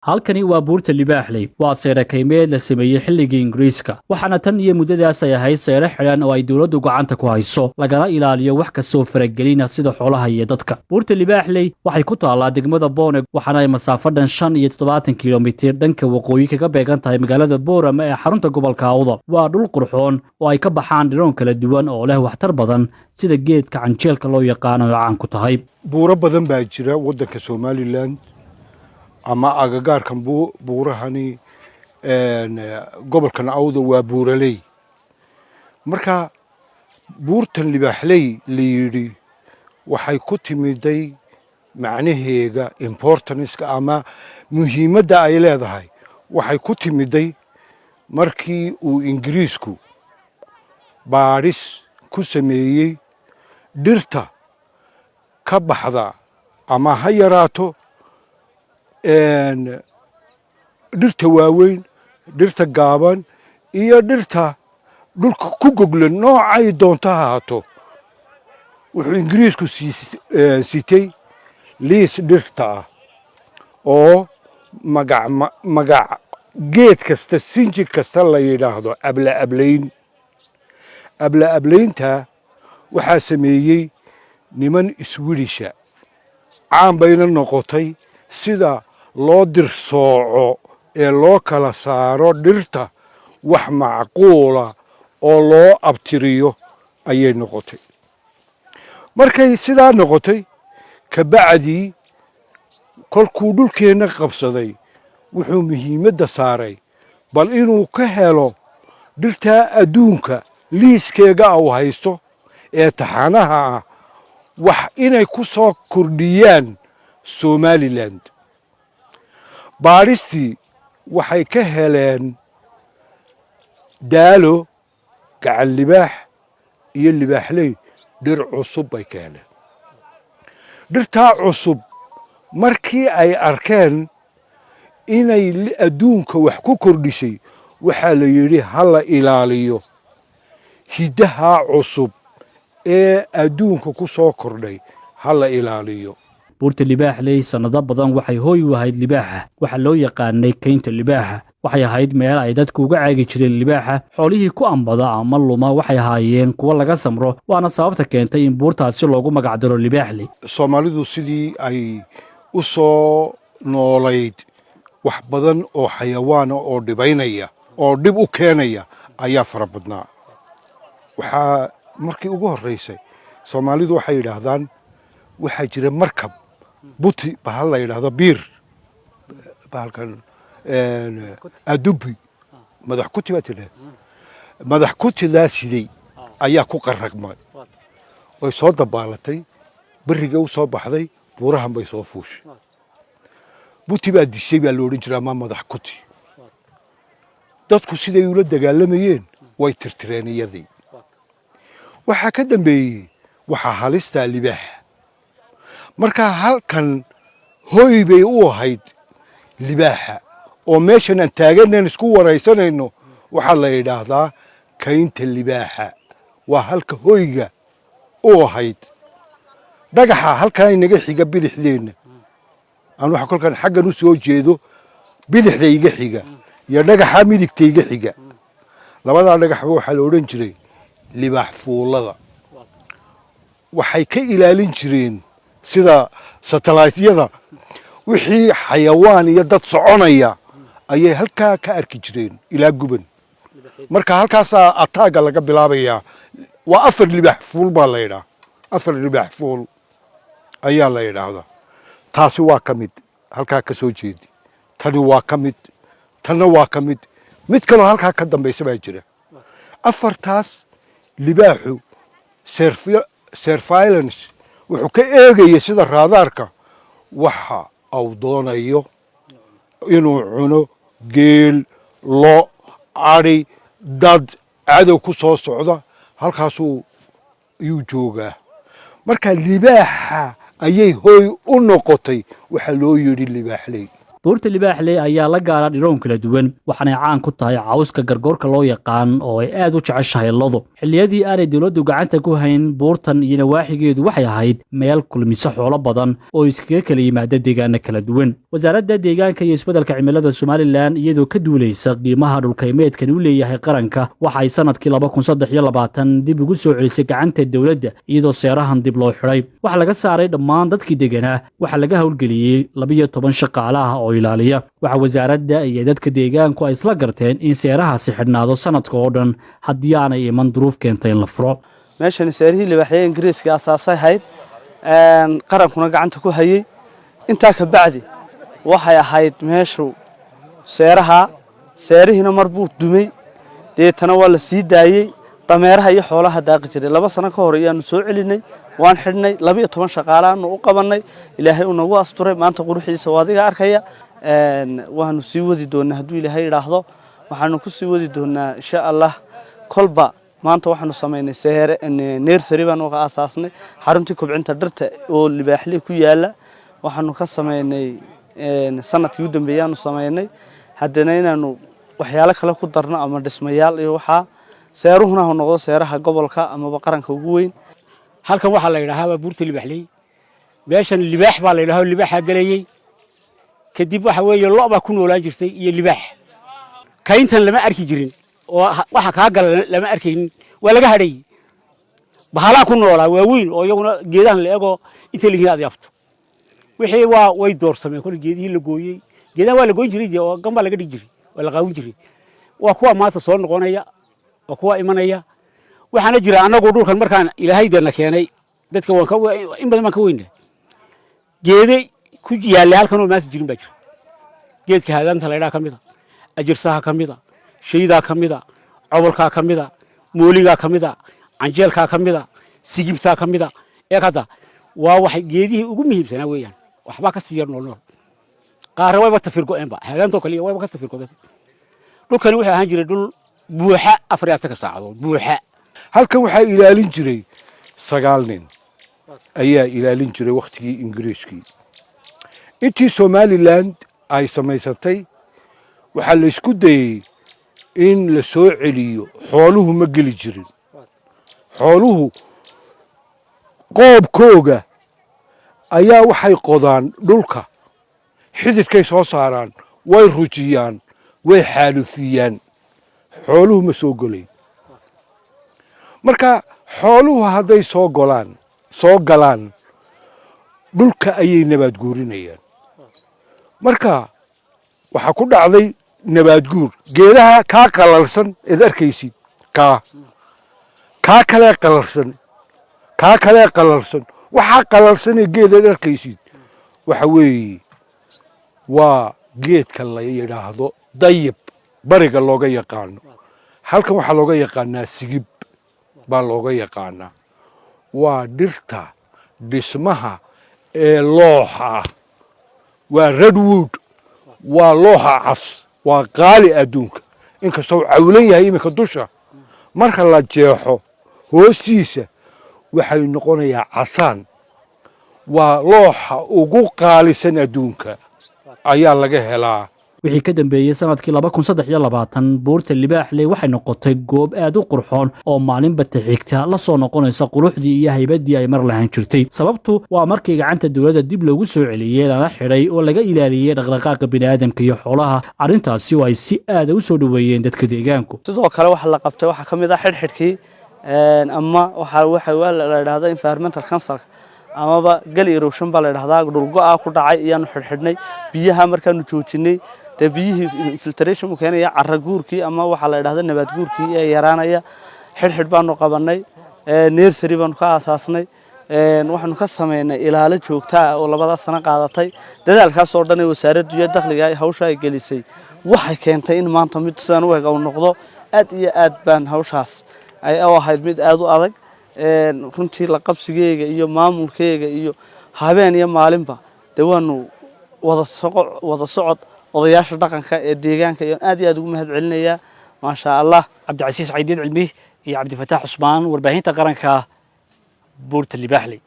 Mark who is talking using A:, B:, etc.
A: Halkani waa Buurta Libaaxley. Waa seere kaymeed la sameeyey xilligii Ingiriiska, waxaana tan iyo muddadaas ay ahayd seere xidhan oo ay dowladdu gacanta ku hayso, lagana ilaaliyo wax kastoo faragelina sida xoolaha iyo dadka. Buurta Libaaxley waxay ku taallaa degmada Boone, waxaana ay masaafo dhan 75 kilomitir dhanka waqooyi kaga beegan tahay magaalada Boorama ee xarunta gobolka Awdal. Waa dhul qurxoon oo ay ka baxaan dhiroon kala duwan oo leh waxtar badan, sida geedka canjeelka loo yaqaano oo caan ku tahay.
B: Buuro badan baa jira waddanka Somaliland ama agagaarkan. Buurahani gobolkan Awdal waa buuraley. Marka buurtan Libaaxley la yidhi waxay ku timiday macnaheega, importance-ka ama muhiimadda ay leedahay, waxay ku timiday markii uu Ingiriisku baadhis ku sameeyey dhirta ka baxda, ama ha yaraato dhirta waaweyn, dhirta gaaban iyo dhirta dhulka ku goglan, noocay doonto ha haato. Wuxuu Ingiriisku sitay liis dhirta ah oo magac magac geed kasta, sinji kasta la yidhaahdo abla ablayn. Abla ablaynta waxaa sameeyey niman Iswidhisha. Caan bayna noqotay sida loo dirsooco ee loo kala saaro dhirta, wax macquula oo loo abtiriyo ayay noqotay. Markay sidaa noqotay kabacdii, kolkuu dhulkeenna qabsaday, wuxuu muhiimadda saaray bal inuu ka helo dhirtaa adduunka liiskeega uu haysto ee taxanaha ah wax inay ku soo kordhiyaan Somaliland. Baadhistii waxay ka heleen Daalo, Gacan Libaax iyo Libaaxley. Dhir cusub bay ka heleen. Dhirtaa cusub markii ay arkeen inay adduunka wax ku kordhisay, waxaa la yidhi ha la ilaaliyo hiddahaa cusub ee adduunka ku soo kordhay, ha la ilaaliyo.
A: Buurta Libaaxley sannado badan waxay hooy u ahayd libaaxa. Waxaa loo yaqaanay kaynta libaaxa. Waxay ahayd meel ay dadku uga caagi jireen libaaxa. Xoolihii ku ambada ama luma waxay ahaayeen kuwo laga samro, waana sababta keentay in buurtaasi loogu magacdaro Libaaxley.
B: Soomaalidu sidii ay u soo noolayd, wax badan oo xayawaana oo dhibaynaya oo dhib u keenaya ayaa fara badnaa. Waxaa markii ugu horraysay, Soomaalidu waxay yidhaahdaan, waxaa jira markab buti bahal la yidhaahdo, biir bahalkan adubi, madax kuti baa tidhah, madax kutidaa siday ayaa ku qarraqmay. Way soo dabaalatay, beriga u soo baxday, buurahan bay soo fuushay. Buti baa dishay baa la odhan jiraa ama madax kuti. Dadku siday ula dagaalamayeen way tirtireen iyadii. Waxaa ka dambeeyey waxaa halistaa libaaxa. Marka halkan hoy bay u ahayd libaaxa, oo meeshan aan taaganan isku waraysanayno waxaa la yidhaahdaa kaynta libaaxa. Waa halka hoyga u ahayd. Dhagaxa halkan inaga xiga bidixdeenna, aan waxa kolkaan xaggan u soo jeedo bidixda iga xiga, iyo dhagaxa midigta iga xiga, labadaa dhagaxba waxaa la odhan jiray libaax fuullada. Waxay ka ilaalin jireen sida satellaytyada wixii xayawaan iyo dad soconaya ayay halkaa ka arki jireen ilaa Guban. Marka halkaasaa ataaga laga bilaabayaa. Waa afar libaax fuul baa la yidhaha, afar libaax fuul ayaa la yidhaahdaa. Taasi waa ka mid halkaa ka soo jeedi, tani waa ka mid, tanna waa ka mid, mid kaloo halkaa ka dambaysa baa jira. Afartaas libaaxu surveillance wuxuu ka eegaya sida raadaarka waxa uu doonayo inuu cuno: geel, lo, adhi, dad cadow ku soo socda. Halkaasuu ayuu joogaa. Marka libaaxa ayay hooy u noqotay, waxaa loo yidhi Libaaxley.
A: Buurta Libaaxley ayaa la gaara dhiroon kala duwan, waxaanay caan ku tahay cawska gargoorka loo yaqaan oo ay aad u jeceshahay lodu. Xilliyadii aanay dowladdu gacanta ku hayn buurtan iyo nawaaxigeedu, waxay ahayd meel kulmisa xoolo badan oo iskaga kala yimaada deegaano kala duwan. Wasaaradda Deegaanka iyo Isbeddelka Cimilada Somaliland, iyadoo ka duuleysa qiimaha dhulkaymeedkan u leeyahay qaranka, waxa ay sanadkii 2023 dib ugu soo celisay gacanta dowladda, iyadoo seerahan dib loo xidhay. Waxaa laga saaray dhammaan dadkii deganaa, waxaa laga howlgeliyey 12 shaqaale ah oo ilaaliya. Waxaa wasaaradda iyo dadka deegaanku ay isla garteen in seerahaasi xidhnaado sanadka oo dhan, haddii aanay iman duruuf keenta in la furo.
C: Meeshani seerihii libaaxye Ingiriiska asaasay ahayd, qarankuna gacanta ku hayey. Intaa ka bacdi waxay ahayd meeshu seeraha. Seerihiina mar buu dumay, deetana waa la sii daayey. Dameeraha iyo xoolaha daaqi jiray. 2 sano ka hor ayaanu soo celinay, waan xidhnay, 12 shaqaalaanu u qabannay. Ilaahay uu nagu asturay. Maanta quruxdiisa waa adiga arkaya. Waanu sii wadi doonaa hadduu Ilaahay idhaahdo. Waxaanu ku sii wadi doonaa, insha Allah. Kolba maanta waxaanu samaynay seere nursery baanu ka aasaasnay xaruntii kobcinta dhirta oo Libaaxli ku yaala. Waxaanu ka samaynay sanadkii u dambeeyaanu samaynay. Haddana inaanu waxyaalo kale ku darno ama dhismayaal iyo waxaa seeruhuna ha noqdo seeraha gobolka amaba qaranka ugu weyn.
D: Halkan waxaa la yidhaahaa buurta Libaxley. Meeshan libaax baa la yidhaha, libaaxaa gelayey. Kadib waxa weeye lo' baa ku noolaan jirtay iyo libaax. Kayntan lama arki jirin oo waxa kaa gala lama arkaynin, waa laga hadhay. Bahalaa ku noolaa waaweyn oo iyaguna geedahan la egoo inta lihiin aad yaabto. Wixii waa way doorsameen kole geedihii la gooyey. Geedahan waa la goyn jiray dee, oo gan baa laga dhigi jiray, waa la qaawin jiray. Waa kuwa maanta soo noqonaya, waa kuwa imanaya. Waxaana jira annagu dhulkan markaan Ilaahay deena keenay, dadka waan ka in badan baan ka weyna. Geede ku yaallay halkan oo maanta jirin baa jira. Geedka haadaanta la ydhaha ka mid a, ajirsaha ka mid a, shaydaa ka mid a, cobolkaa ka mid a, mooligaa ka mid a, canjeelkaa ka mid a, sigibtaa ka mid a. Ee hadda waa waxay geedihii ugu muhiimsanaa weeyaan. Waxbaa ka sii yar nool nool, qaarna wayba tafir go'eenba. Haadaantoo kale wayba ka tafir go'een. Dhulkani wuxuu ahaan jiray dhul buuxa 24-ka saacadood buuxa.
B: Halkan waxaa ilaalin jiray 9 nin ayaa ilaalin jiray wakhtigii Ingiriiskii. Intii Somaliland ay samaysatay, waxaa la isku dayey in la soo celiyo. Xooluhu ma geli jirin. Xooluhu qoobkooga ayaa waxay qodaan dhulka, xididkay soo saaraan, way rujiyaan, way xaalufiyaan. Xooluhu ma soo golayn. Marka xooluhu hadday soo golaan, soo galaan dhulka, ayay nabaad guurinayaan. Marka waxaa ku dhacday nabaad guur. Geedaha kaa qalalsan eed arkaysid, kaa kalee qalalsan, kaa kalee qalalsan, waxaa qalalsanee geedaad arkaysid waxa weeye waa geedka la yidhaahdo dayib, bariga looga yaqaano. Halkan waxaa looga yaqaanaa sigib baa looga yaqaanaa. Waa dhirta dhismaha ee looxa ah, waa redwood, waa looxa cas, waa qaali adduunka. Inkastoo cawlan yahay iminka dusha, marka la jeexo hoostiisa waxay noqonayaa casaan. Waa looxa ugu qaalisan adduunka ayaa laga helaa.
A: Wixii ka dambeeyey sanadkii 2023, buurta Libaaxley waxay noqotay goob aad u qurxoon oo maalinba xigta la soo noqonaysa quruxdii iyo haybaddii ay mar lahaan jirtay. Sababtu waa markii gacanta dowladda dib loogu soo celiyey, lana xidhay oo laga ilaaliyey dhaqdhaqaaqa bini'aadamka iyo xoolaha. Arrintaasi oo ay si aada u soo dhoweeyeen dadka deegaanku.
C: Sidoo kale waxa la qabtay waxaa ka mid ah xidhxidhkii ama waxa la yidhahda environmental cancer amaba gully erosion baa la yidhahdaa. Dhulgo-a ku dhacay iyaanu xidhxidhnay. Biyaha markaanu joojinay, dee biyihii infiltration uu keenaya, carra guurkii ama waxaa la yidhahda nabaad guurkii ee yaraanaya. Xidhxidh baanu qabanay, nursery baanu ka aasaasnay, waxaanu ka sameynay ilaalo joogta ah oo labadaas sano qaadatay. Dadaalkaas oo dhan ee wasaaraddu iyo dakhliga hawsha ay gelisay waxay keentay in maanta mid sidan u eg uu noqdo. Aad iyo aad baan hawshaas ay u ahayd mid aad u adag runtii. La qabsigeega iyo maamulkeega iyo habeen iyo maalinba dee waanu wada soco, wada socod. Odayaasha dhaqanka ee deegaanka ayaan aad iyo aad ugu mahad celinayaa, maasha Allah.
A: Cabdicasiis Caydiid Cilmi iyo Cabdifataax Cusmaan, Warbaahinta Qaranka, buurta Libaaxley.